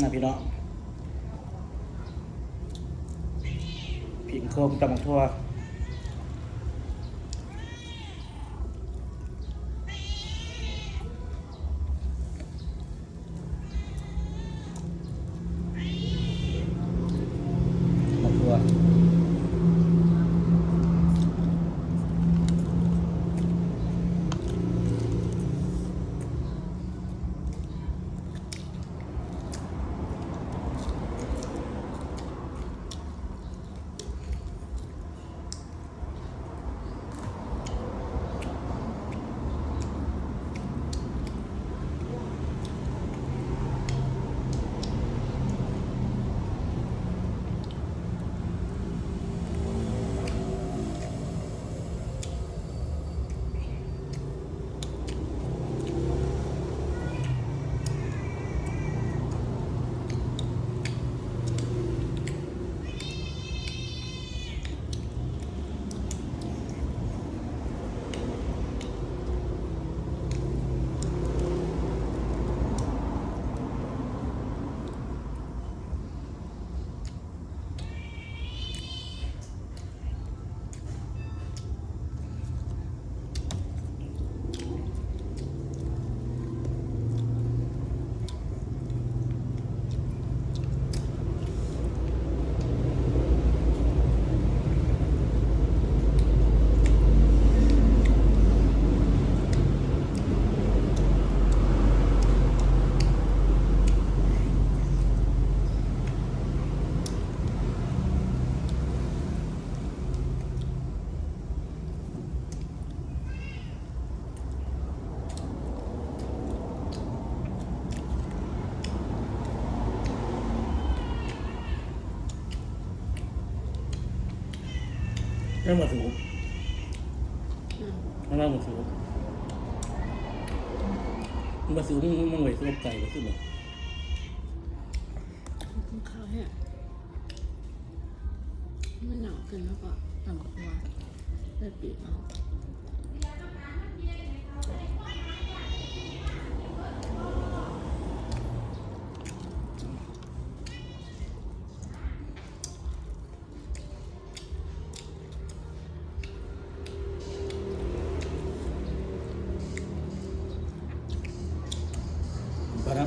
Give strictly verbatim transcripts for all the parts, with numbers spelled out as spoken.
นะพี่น้อง ผิงเครื่องตำบักถั่ว บักถั่ว ไม่มาสูบ อืม ไม่มาสูบ มันมาสูบ มัน มันไหวสูบไก่ก็สูบ กินข้าวเนี่ย มันหนาวเกินแล้วก็ต่ำกว่าได้ปีกเอา ปะนะ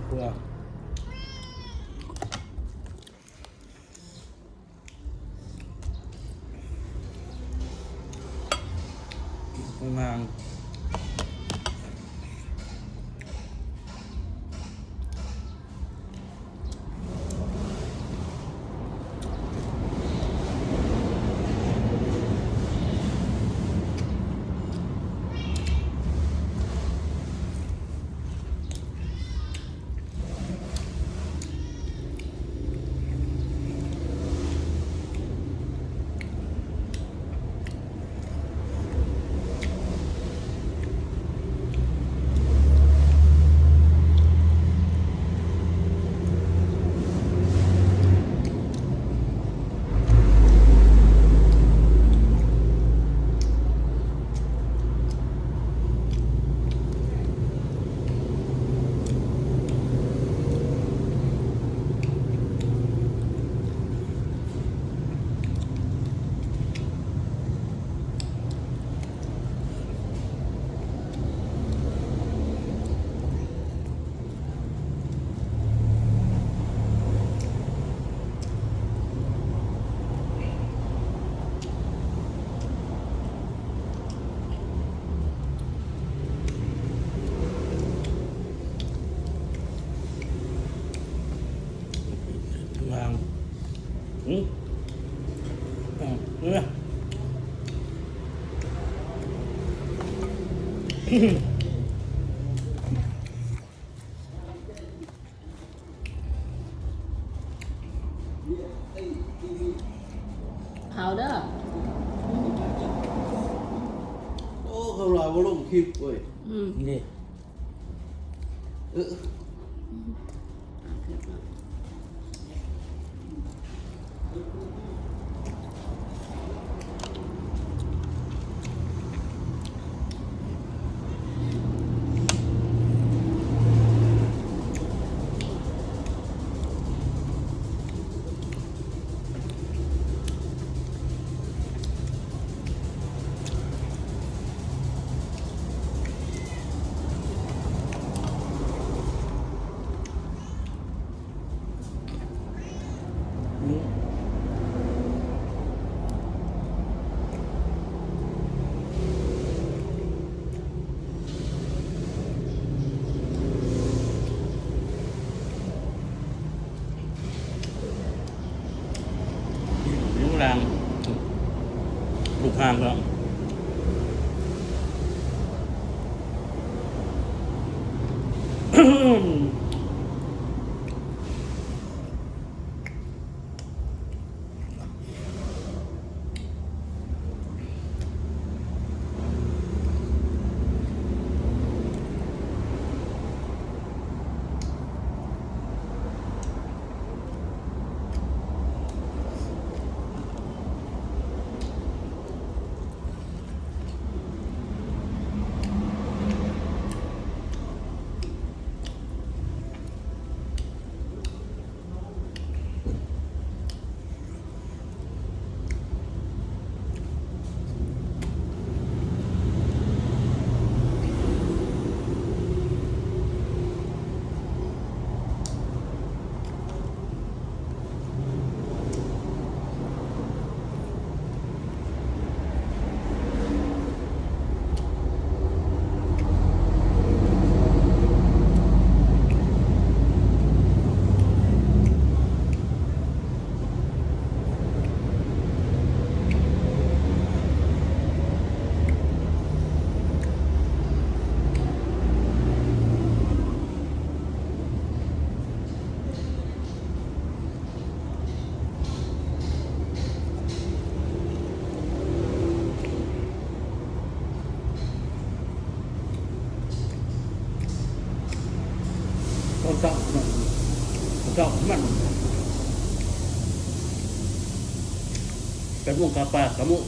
ครัว งาง วาง อืม อ่ะ เนี่ย เผาเด้อ โอ้ เขาว่าบ่ลงคลิปเว้ย อืม นี่ เออ อื าง ลูกหางแล้ว ต้นเจ้ามัน ต้นเจ้ามัน เป็นวงกาปากกะมุ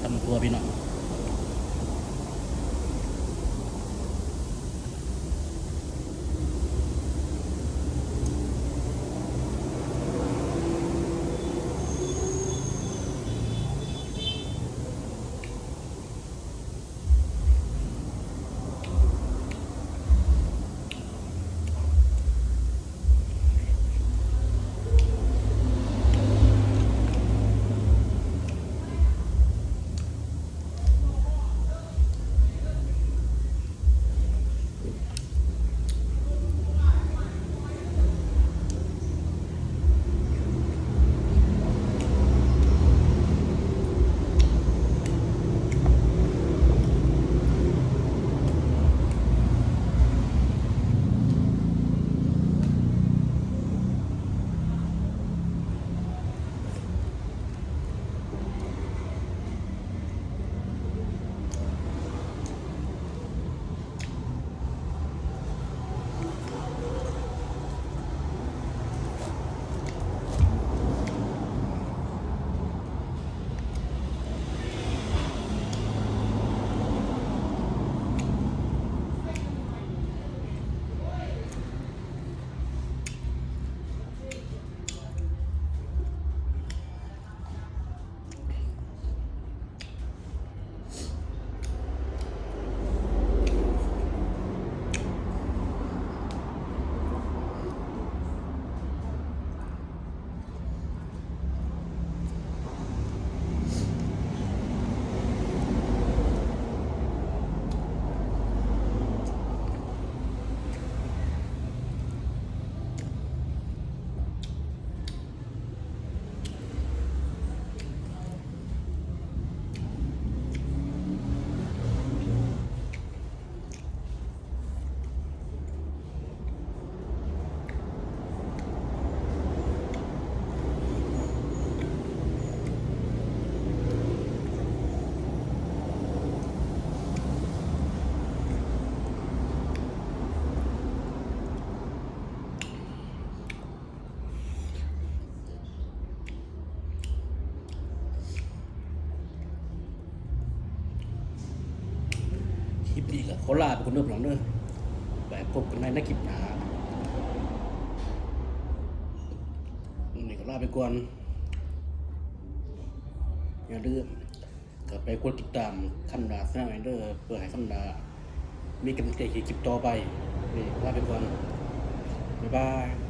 ตำตัวพี่น้อง คลิปนี้ก็ขอลาไปก่อนเด้อพี่น้องเด้อ ไปพบกันใหม่ในคลิปหน้า มื้อนี้ก็ลาไปก่อน อย่าลืม ก็ไปกดติดตามคำดาแชนแนลเด้อ เพื่อให้คำดามีกำลังใจเฮ็ดคลิปต่อไป นี่ลาไปก่อน บ๊ายบาย